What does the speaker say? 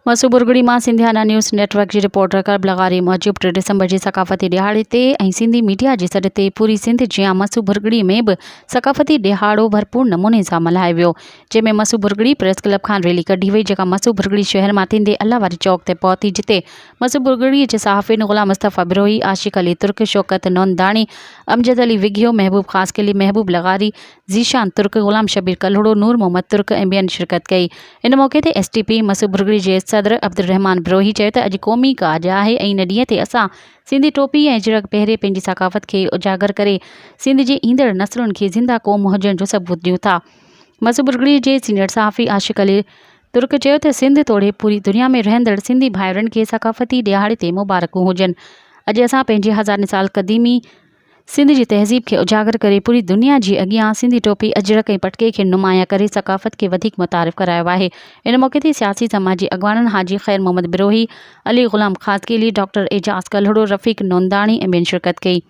مسو ڀرڳڙي مان Sindhiana news net work جي reporter قرب لغاري موجب ٽي ڊسمبر جي ثقافتي ڏهاڙي تي ۽ سنڌي ميڊيا جي سڏ تي پوري سنڌ جيان مسو ڀرڳڙي ۾ به ثقافتي ڏهاڙو ڀرپور نموني سان ملهايو ويو جنهن ۾ مسو ڀرڳڙي پريس ڪلب کان ريلي ڪڍي وئي جيڪا مسو ڀرڳڙي شهر مان ٿيندي الله واري چوڪ تي پهتي جتي مسو ڀرڳڙي جي صحافين غلام مصطفيٰ بروهي، عاشق علي ترڪ، شوڪت نونداڻي، امجد علي وگهيو، محبوب خاصخيلي، محبوب لغاري، ذيشان ترڪ، غلام شبير ڪلهوڙو، نور محمد ترڪ ۽ ٻين شرڪت ڪئي. ان موقعي تي S T P Masu Bhurgri جي صدر عبدالرحمان بروهي چيو ته اڄ قومي ڪاڄ آهي ۽ ان ڏينهن تي اسان سنڌي ٽوپي ۽ اجرڪ پهري پنهنجي ثقافت کي اجاگر ڪري سنڌ جي ايندڙ نسلن کي زنده قوم هجڻ جو ثبوت ڏيون ٿا. مسو ڀرڳڙي جي سينيئر صحافي عاشق علي ترڪ چيو ته سنڌ توڙي پوري دنيا ۾ رهندڙ سنڌي ڀائرن کي ثقافتي ڏهاڙي تي مبارڪون هجن. اڄ اسان پنهنجي هزارين سال قديمي سنڌ جي تهذيب کي اجاگر ڪري پوري دنيا جي اڳيان سنڌي ٽوپي، اجرڪ ۽ پٽڪي کي نمايان ڪري ثقافت کي وڌيڪ متعارف ڪرايو آهي. ان موقعي تي سياسي سماجي اڳواڻن حاجي خير محمد بروهي، علي غلام خاصخيلي، ڊاڪٽر اعجاز ڪلهوڙو، رفيق نونداڻي ۽ ٻين شرڪت ڪئي.